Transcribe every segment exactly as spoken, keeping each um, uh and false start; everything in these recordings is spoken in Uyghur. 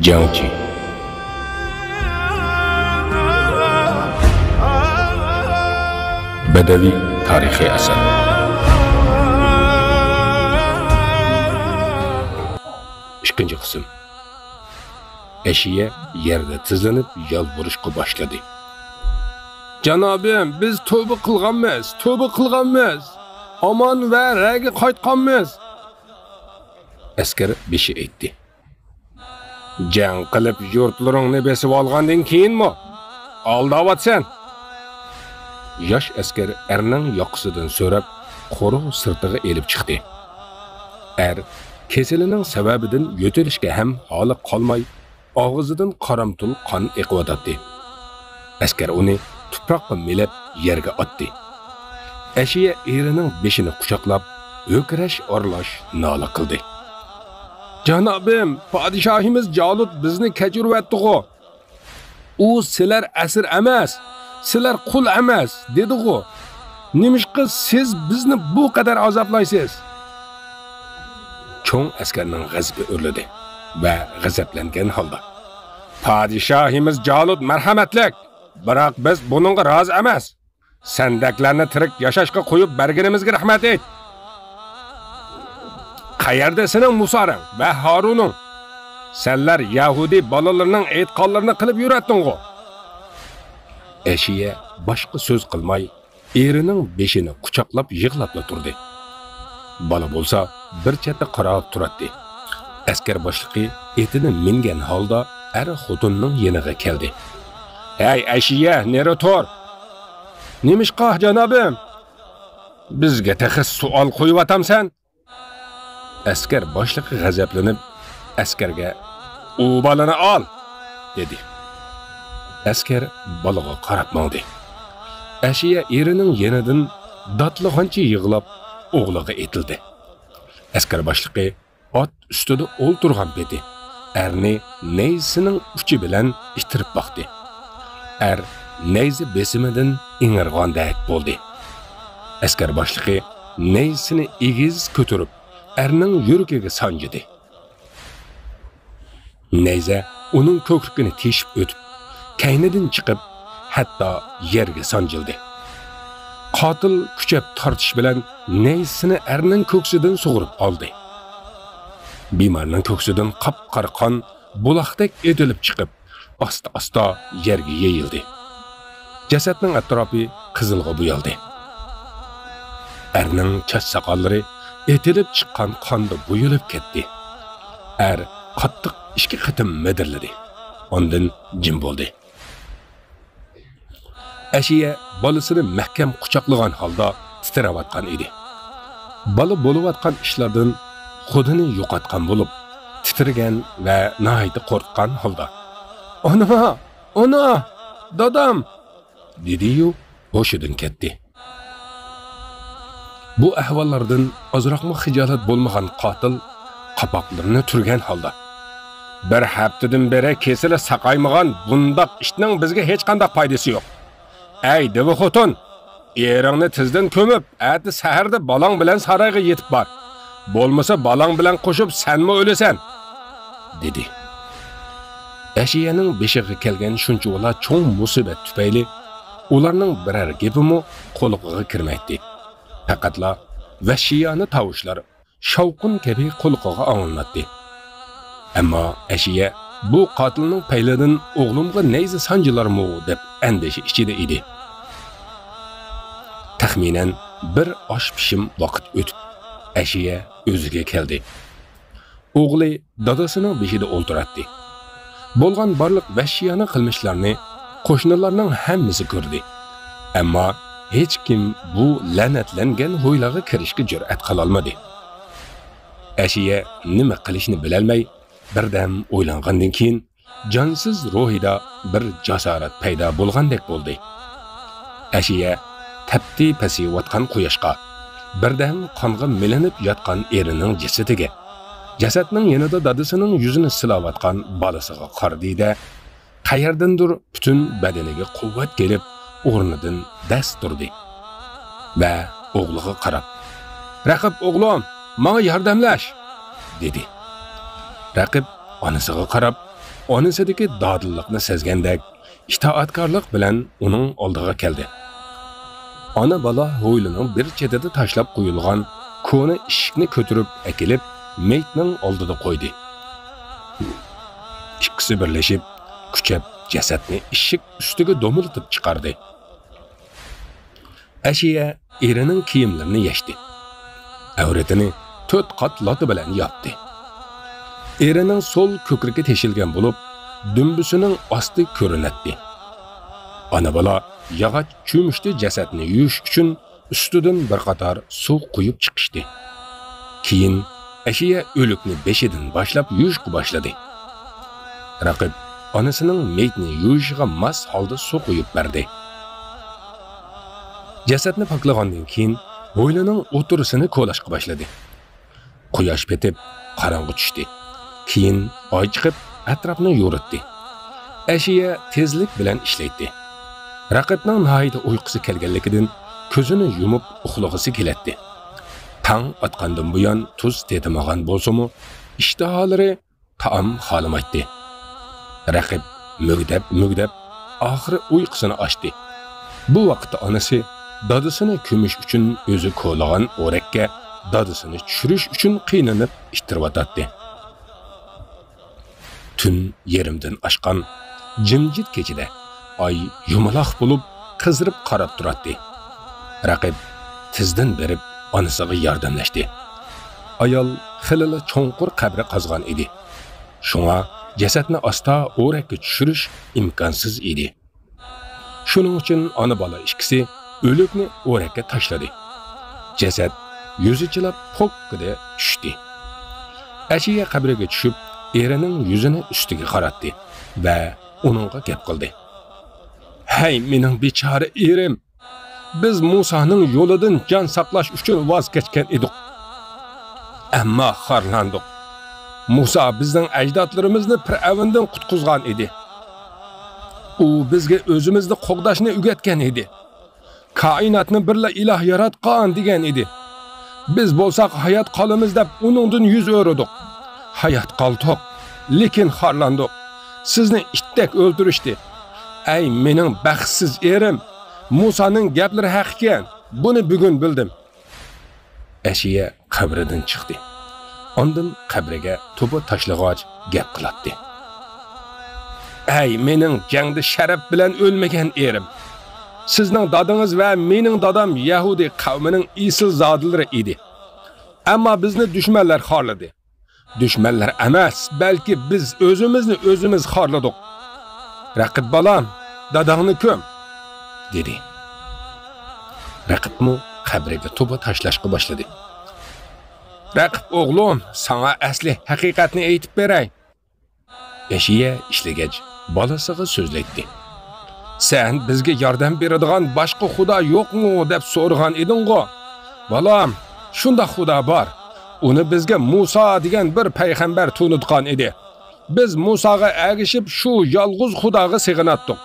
جەڭچى. بەدەۋىي تارىخىي ئەسەر. ئىككىنچى قىسىم. ئەشىيە يەردە تىزلىنىپ يالۋۇرۇشقا باشلىدى. جانابىم، بىز تۆبە قىلغانمىز، تۆبە قىلغانمىز. ئامان ۋە رەگە قايتقانمىز. ئەسكەر بېشى ئېيتتى. جەڭ قىلىپ يۇرتلىرىڭنى بېسىۋالغاندىن كېيىنمۇ ئالداۋاتسەن. ياش ئەسكەر ئەرنىڭ ياقىسىدىن سۆرەپ، قورۇ سىرتىغا ئېلىپ چىقتى. ئەر كېسىلىنىڭ سەۋەبىدىن يۆتىلىشكە ھەم ھالى قالماي، ئاغزىدىن قارامتۇل قان ئېقىۋاتاتتى. ئەسكەر ئۇنى تۇپراققا مىلەپ يەرگە ئاتتى. ئەشىيە ئېرىنىڭ بېشىنى قۇچاقلاپ، ھۆركىرەش ئارىلاش نالە قىلدى. جانابىم، پادىشاھىمىز جالۇت بىزنى كەچۈرۈۋەتتىغۇ. ئۇ سىلەر ئەسىر ئەمەس، سىلەر قۇل ئەمەس، دېدىغۇ. نېمىشقا سىز بىزنى بۇ قەدەر ئازابلايسىز؟ چوڭ ئەسكەرنىڭ غەزىپى ئۆرلىدى ۋە غەزەپلەنگەن ھالدا، پادىشاھىمىز جالۇت مەرھەمەتلىك، بىراق بىز بۇنىڭغا رازى ئەمەس. سەندەكلەرنى تىرىك ياشاشقا قويۇپ بەرگىنىمىزگە رەھمەت ئېيت. قەيەردە سېنىڭ مۇسارىڭ ۋە ھارۇنۇڭ؟ سەنلەر يەھۇدىي بالىلىرىنىڭ ئېيتقانلىرىنى قىلىپ يۈرەتتىڭغۇ؟ ئەشىيە باشقا سۆز قىلماي، ئېرىنىڭ بېشىنى قۇچاقلاپ يىغلاپلا تۇردى. بالا بولسا بىر چەتتە قاراپ تۇراتتى. ئەسكەر باشلىقى ئېتىنى مىنگەن ھالدا ئەر خوتۇننىڭ يېنىغا كەلدى. ھەي ئەشىيە، نېرى تۇر! نېمىشقا، جانابىم؟ بىزگە تېخى سوئال قويۇۋاتامسەن؟ ئەسكەر باشلىقى غەزەپلىنىپ، ئەسكەرگە، ئۇ بالىنى ئال! دېدى. ئەسكەر بالىغا قاراپ ماڭدى. ئەشىيە ئېرىنىڭ يېنىدىن داتلىغانچە يىغلاپ، ئوغلىغا ئېتىلدى. ئەسكەر باشلىقى ئات ئۈستىدە ئولتۇرغان پېتى ئەرنى نەيزىسىنىڭ ئۇچى بىلەن ئىتتىرىپ باقتى. ئەر نەيزە بېسىمىدىن ئىڭرىغاندەك بولدى. ئەسكەر باشلىقى نەيزىسىنى ئېگىز كۆتۈرۈپ، ئەرنىڭ يۈرىكىگە سانجىدى. نەيزە ئۇنىڭ كۆكرىكىنى تېشىپ ئۆتۈپ، كەينىدىن چىقىپ، ھەتتا يەرگە سانجىلدى. قاتىل كۈچەپ تارتىش بىلەن نەيزىسىنى ئەرنىڭ كۆكسىدىن سۇغۇرۇپ ئالدى. بىمارنىڭ كۆكسىدىن قاپقارا قان بۇلاقتەك ئېتىلىپ چىقىپ، ئاستا-ئاستا يەرگە يېيىلدى. جەسەتنىڭ ئەتراپى قىزىلغا بويالدى. ئەرنىڭ چاچ ساقاللىرى ئېتىلىپ چىققان قاندا بويىلىپ كەتتى. ئەر قاتتىق ئىككى قېتىم مىدىرلىدى. ئاندىن جىم بولدى. ئەشىيە بالىسىنى مەھكەم قۇچاقلىغان ھالدا تىترەۋاتقان ئىدى. بالا بولۇۋاتقان ئىشلاردىن خۇدىنى يوقاتقان بولۇپ، تىترىگەن ۋە ناھايىتى قورققان ھالدا، «ئانا! ئانا! دادام!» دېدىيۇ، ھوشىدىن كەتتى. بۇ ئەھۋاللاردىن ئازراقمۇ خىجالەت بولمىغان قاتىل قاپاقلىرىنى تۈرگەن ھالدا، «بىر ھەپتىدىن بېرى كېسىلى ساقايمىغان بۇنداق ئىتنىڭ بىزگە ھېچقانداق پايدىسى يوق. ئەي دىۋە خوتۇن، ئېرىڭنى تېزدىن كۆمۈپ، ئەتە سەھەردە بالاڭ بىلەن سارايغا يېتىپ بار. بولمىسا بالاڭ بىلەن قوشۇپ سەنمۇ ئۆلىسەن!» دېدى. ئەشىيەنىڭ بېشىغا كەلگەن شۇنچىۋالا چوڭ مۇسىبەت تۈپەيلى ئۇلارنىڭ بىرەر گېپىمۇ قۇلىقىغا كىرمەيتتى. پەقەتلا ۋەھشىيانە تاۋۇشلار شاۋقۇن كەبى قۇلىقىغا ئاڭلىناتتى. ئەمما ئەشىيە بۇ قاتىلنىڭ پەيلىدىن ئوغلۇمغا نەيزە سانجىلارمۇ دەپ ئەندىشە ئىچىدە ئىدى. تەخمىنەن بىر ئاش پىشىم ۋاقىت ئۆتۈپ، ئەشىيە ئۆزىگە كەلدى. ئوغلى دادىسىنىڭ بېشىدا ئولتۇراتتى. بولغان بارلىق ۋەھشىيانە قىلمىشلارنى قوشنىلارنىڭ ھەممىسى كۆردى. ئەمما ھېچكىم بۇ لەنەتلەنگەن ھويلىغا كىرىشكە جۈرئەت قىلالمىدى. ئەشىيە نېمە قىلىشنى بىلەلمەي، بىردەم ئويلانغاندىن كېيىن، جانسىز روھىدا بىر جاسارەت پەيدا بولغاندەك بولدى. ئەشىيە تەپتى پەسىيىۋاتقان قۇياشقا، بىردەم قانغا مىلىنىپ ياتقان ئېرىنىڭ جەسىتىگە، جەسەتنىڭ يېنىدا دادىسىنىڭ يۈزىنى سىلاۋاتقان بالىسىغا قارىدى-دە، قەيەردىندۇر پۈتۈن بەدىنىگە قۇۋۋەت كېلىپ، ئورنىدىن دەس تۇردى ۋە ئوغلىغا قاراپ، «رەقىب ئوغلۇم، ماڭا ياردەملەش!» دېدى. رەقىب ئانىسىغا قاراپ، ئانىسىدىكى دادىللىقنى سەزگەندەك، ئىتائەتكارلىق بىلەن ئۇنىڭ ئالدىغا كەلدى. ئانا-بالا ھويلىنىڭ بىر چېتىدە تاشلاپ قويۇلغان كونا ئىشىكنى كۆتۈرۈپ ئەكېلىپ، مېيىتنىڭ ئالدىدا قويدى. ئىككىسى بىرلىشىپ، كۈچەپ جەسەتنى ئىشىك ئۈستىگە دومىلىتىپ چىقاردى. ئەشىيە ئېرىنىڭ كىيىملىرىنى يەشتى. ئەۋرىتىنى تۆت قات لاتا بىلەن ياپتى. ئېرىنىڭ سول كۆكرىكى تېشىلگەن بولۇپ، دۈمبىسىنىڭ ئاستى كۆرۈنەتتى. ئانا-بالا ياغاچ چۆمۈچتە جەسەتنى يۇيۇش ئۈچۈن ئۈستىدىن بىر قاتار سۇ قۇيۇپ چىقىشتى. كېيىن ئەشىيە ئۆلۈكنى بېشىدىن باشلاپ يۇيۇشقا باشلىدى. رەقىب ئانىسىنىڭ مېيىتنى يۇيۇشىغا ماس ھالدا سۇ قۇيۇپ بەردى. جەسەتنى پاكلىغاندىن كېيىن، ھويلىنىڭ ئوتتۇرىسىنى كولاشقا باشلىدى. قۇياش پېتىپ، قاراڭغۇ چۈشتى. كېيىن ئاي چىقىپ، ئەتراپنى يورۇتتى. ئەشىيە تېزلىك بىلەن ئىشلەيتتى. رەقىبنىڭ ناھايىتى ئۇيقۇسى كەلگەنلىكىدىن، كۆزىنى يۇمۇپ ئۇخلىغۇسى كېلەتتى. تاڭ ئاتقاندىن بۇيان تۇز تېتىمىغان بولسىمۇ، ئىشتىھالىرى تائام خالىمايتتى. رەقىب مۈگدەپ-مۈگدەپ، ئاخىرى ئۇيقۇسىنى ئاچتى. بۇ ۋاقىتتا ئانىسى دادىسىنى كۆمۈش ئۈچۈن ئۆزى كولىغان ئورەككە دادىسىنى چۈشۈرۈش ئۈچۈن قىينىلىپ ئىتتىرىۋاتاتتى. تۈن يېرىمدىن ئاشقان جىمجىت كېچىدە ئاي يۇمىلاق بولۇپ، قىزىرىپ قاراپ تۇراتتى. رەقىب تېزدىن بېرىپ، ئانىسىغا ياردەملەشتى. ئايال خېلىلا چوڭقۇر قەبرە قازغان ئىدى. شۇڭا جەسەتنى ئاستا ئورەككە چۈشۈرۈش ئىمكانسىز ئىدى. شۇنىڭ ئۈچۈن ئانا-بالا ئىككىسى ئۆلۈكنى ئورەككە تاشلىدى. جەسەت يۈزى چىلاپ پوككىدە چۈشتى. ئەشىيە قەبرىگە چۈشۈپ، ئېرىنىڭ يۈزىنى ئۈستىگە قاراتتى ۋە ئۇنىڭغا گەپ قىلدى. ھەي، مېنىڭ بىچارە ئېرىم! بىز مۇسانىڭ يولىدىن جان ساقلاش ئۈچۈن ۋاز كەچكەن ئىدۇق. ئەمما خارلاندۇق. مۇسا بىزنىڭ ئەجدادلىرىمىزنى پىرئەۋندىن قۇتقۇزغان ئىدى. ئۇ بىزگە ئۆزىمىزنى قوغداشنى ئۆگەتكەن ئىدى. كائىناتنى بىرلا ئىلاھ ياراتقان دېگەن ئىدى. بىز بولساق ھايات قالىمىز دەپ ئۇنىڭدىن يۈز ئۆرۈدۇق. ھايات قالدۇق، لېكىن خارلاندۇق. سىزنى ئىتتەك ئۆلتۈرۈشتى. ئەي مېنىڭ بەختسىز ئېرىم! مۇسانىڭ گەپلىرى ھەق ئىكەن. بۇنى بۈگۈن بىلدىم. ئەشىيە قەبرىدىن چىقتى. ئاندىن قەبرىگە توپا تاشلىغاچ گەپ قىلاتتى. ئەي مېنىڭ جەڭدە شەرەپ بىلەن ئۆلمىگەن ئېرىم! سىزنىڭ دادىڭىز ۋە مېنىڭ دادام يەھۇدىي قەۋمىنىڭ ئېسىلزادىلىرى ئىدى. ئەمما بىزنى دۈشمەنلەر خارلىدى. دۈشمەنلەر ئەمەس، بەلكى بىز ئۆزىمىزنى ئۆزىمىز خارلىدۇق. رەقىب بالام، داداڭنى كۆم! دېدى. رەقىبمۇ قەبرىگە توپا تاشلاشقا باشلىدى. رەقىب ئوغلۇم، ساڭا ئەسلى ھەقىقەتنى ئېيتىپ بېرەي. ئەشىيە ئىشلىگەچ، بالىسىغا سۆزلەيتتى. سەن بىزگە ياردەم بېرىدىغان باشقا خۇدا يوقمۇ دەپ سورىغان ئىدىڭغۇ؟ بالام، شۇنداق خۇدا بار. ئۇنى بىزگە مۇسا دېگەن بىر پەيغەمبەر تونۇتقان ئىدى. بىز مۇساغا ئەگىشىپ شۇ يالغۇز خۇداغا سېغىناتتۇق.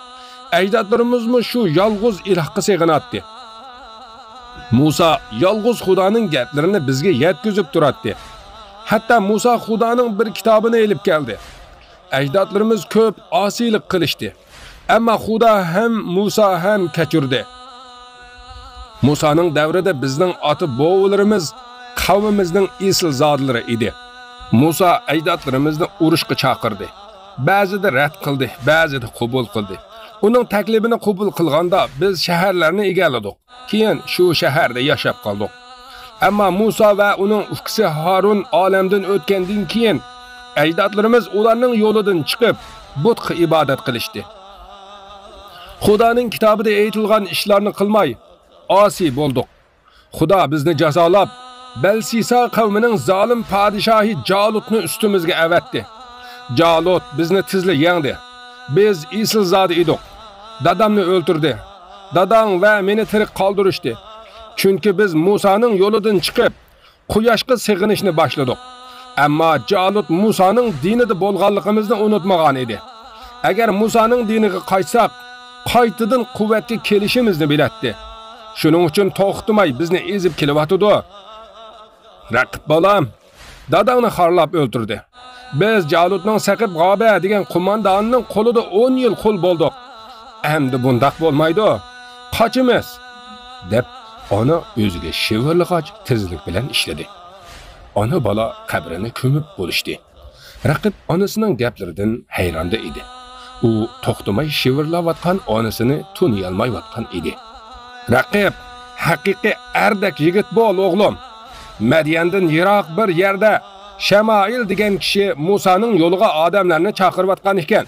ئەجدادلىرىمىزمۇ شۇ يالغۇز ئىلاھقا سېغىناتتى. مۇسا يالغۇز خۇدانىڭ گەپلىرىنى بىزگە يەتكۈزۈپ تۇراتتى. ھەتتا مۇسا خۇدانىڭ بىر كىتابىنى ئېلىپ كەلدى. ئەجدادلىرىمىز كۆپ ئاسىيلىق قىلىشتى. ئەمما خۇدا ھەم مۇسا ھەم كەچۈردى. مۇسانىڭ دەۋرىدە بىزنىڭ ئاتا-بوۋىلىرىمىز قەۋمىمىزنىڭ ئېسىلزادىلىرى ئىدى. مۇسا ئەجدادلىرىمىزنى ئۇرۇشقا چاقىردى. بەزىدە رەت قىلدى، بەزىدە قوبۇل قىلدى. ئۇنىڭ تەكلىپىنى قوبۇل قىلغاندا، بىز شەھەرلەرنى ئىگىلىدۇق. كېيىن شۇ شەھەردە ياشاپ قالدۇق. ئەمما مۇسا ۋە ئۇنىڭ ئۇكىسى ھارۇن ئالەمدىن ئۆتكەندىن كېيىن، ئەجدادلىرىمىز ئۇلارنىڭ يولىدىن چىقىپ، بۇتقا ئىبادەت قىلىشتى. خۇدانىڭ كىتابىدا ئېيتىلغان ئىشلارنى قىلماي، ئاسىي بولدۇق. خۇدا بىزنى جازالاپ، بەلسىسا قەۋمىنىڭ زالىم پادىشاھى جالۇتنى ئۈستىمىزگە ئەۋەتتى. جالۇت بىزنى تېزلا يەڭدى. بىز ئېسىلزادە ئىدۇق. دادامنى ئۆلتۈردى. داداڭ ۋە مېنى تىرىك قالدۇرۇشتى. چۈنكى بىز مۇسانىڭ يولىدىن چىقىپ، قۇياشقا سېغىنىشنى باشلىدۇق. ئەمما جالۇت مۇسانىڭ دىنىدا بولغانلىقىمىزنى ئۇنتۇمىغان ئىدى. ئەگەر مۇسانىڭ دىنىغا قايتساق، قايتىدىن قۇۋۋەتكە كېلىشىمىزنى بىلەتتى. شۇنىڭ ئۈچۈن توختىماي بىزنى ئېزىپ كېلىۋاتىدۇ. رەقىب بالام، داداڭنى خارلاپ ئۆلتۈردى. بىز جالۇتنىڭ سەقىپ غابە دېگەن قومانداننىڭ قولىدا ئون يىل قۇل بولدۇق. ئەمدى بۇنداق بولمايدۇ. قاچىمىز!» دەپ، ئانا ئۆزىگە شىۋىرلىغاچ تېزلىك بىلەن ئىشلىدى. ئانا بالا قەبرىنى كۆمۈپ بولۇشتى. رەقىب ئانىسىنىڭ گەپلىرىدىن ھەيراندا ئىدى. ئۇ توختىماي شىۋىرلاۋاتقان ئانىسىنى تونۇيالمايۋاتقان ئىدى. «رەقىب، ھەقىقىي ئەردەك يىگىت بول، ئوغلۇم! مەديەندىن يىراق بىر يەردە شەمائىل دېگەن كىشى مۇسانىڭ يولىغا ئادەملەرنى چاقىرىۋاتقان ئىكەن.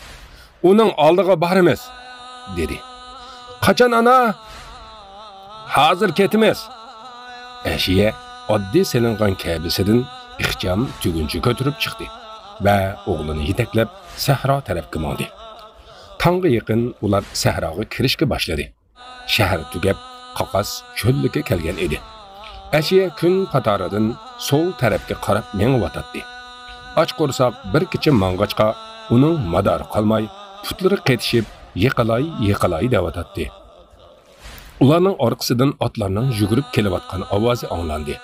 ئۇنىڭ ئالدىغا بارىمىز!» دېدى. «قاچان، ئانا؟» «ھازىر كېتىمىز!» ئەشىيە ئاددىي سېلىنغان كەبىسىدىن ئىخچام تۈگۈنچە كۆتۈرۈپ چىقتى ۋە ئوغلىنى يېتەكلەپ سەھرا تەرەپكە ماڭدى. تاڭغا يېقىن ئۇلار سەھراغا كىرىشكە باشلىدى. شەھەر تۈگەپ، قاقاس چۆللۈككە كەلگەن ئىدى. ئەشىيە كۈن پاتارىدىن سول تەرەپكە قاراپ مېڭىۋاتاتتى. ئاچ قورساق بىر كېچە ماڭغاچقا، ئۇنىڭ مادارى قالماي، پۇتلىرى قېتىشىپ، يىقىلاي، يىقىلاي دەۋاتاتتى. ئۇلارنىڭ ئارقىسىدىن ئاتلارنىڭ يۈگۈرۈپ كېلىۋاتقان ئاۋازى ئاڭلاندى.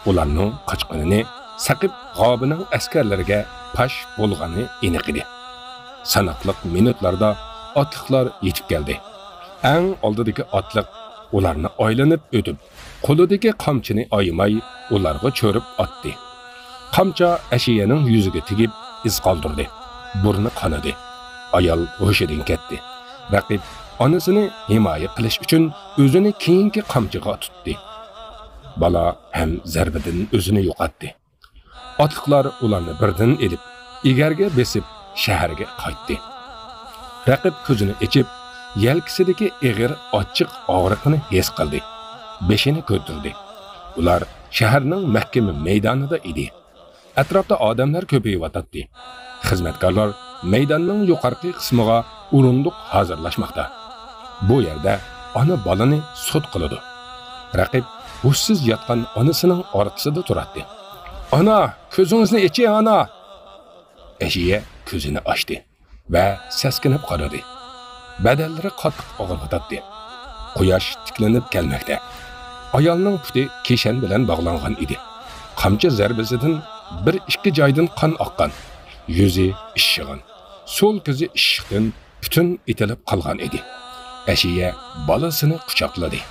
ئۇلارنىڭ قاچقىنىنى سەقىپ غابىنىڭ ئەسكەرلىرىگە پاش بولغىنى ئېنىق ئىدى. ساناقلىق مىنۇتلاردا ئاتلىقلار يېتىپ كەلدى. ئەڭ ئالدىدىكى ئاتلىق ئۇلارنى ئايلىنىپ ئۆتۈپ، قولىدىكى قامچىنى ئايىماي ئۇلارغا چۆرۈپ ئاتتى. قامچا ئەشىيەنىڭ يۈزىگە تېگىپ ئىز قالدۇردى. بۇرنى قانىدى. ئايال ھوشىدىن كەتتى. رەقىب ئانىسىنى ھىمايە قىلىش ئۈچۈن ئۆزىنى كېيىنكى قامچىغا تۇتتى. بالا ھەم زەربىدىن ئۆزىنى يوقاتتى. ئاتلىقلار ئۇلارنى بىردىن ئېلىپ، ئېگەرگە بېسىپ، شەھەرگە قايتتى. رەقىب كۆزىنى ئېچىپ، يەلكىسىدىكى ئېغىر ئاچچىق ئاغرىقنى ھېس قىلدى. بېشىنى كۆتۈردى. ئۇلار شەھەرنىڭ مەھكىمە مەيدانىدا ئىدى. ئەتراپتا ئادەملەر كۆپىيىۋاتاتتى. خىزمەتكارلار مەيداننىڭ يۇقىرىقى قىسمىغا ئورۇندۇق ھازىرلاشماقتا. بۇ يەردە ئانا بالىنى سوت قىلىدۇ. رەقىب ھوشسىز ياتقان ئانىسىنىڭ ئارقىسىدا تۇراتتى. «ئانا، كۆزىڭىزنى ئېچىڭ، ئانا!» ئەشىيە كۆزىنى ئاچتى ۋە سەسكىنىپ قارىدى. بەدەنلىرى قاتتىق ئاغرىۋاتاتتى. قۇياش تىكلىنىپ كەلمەكتە. ئايالنىڭ پۇتى كىشەن بىلەن باغلانغان ئىدى. قامچا زەربىسىدىن بىر ئىككى جايدىن قان ئاققان. يۈزى ئىششىغان. سول كۆزى ئىششىقتىن پۈتۈن ئېتىلىپ قالغان ئىدى. ئەشىيە بالىسىنى قۇچاقلىدى.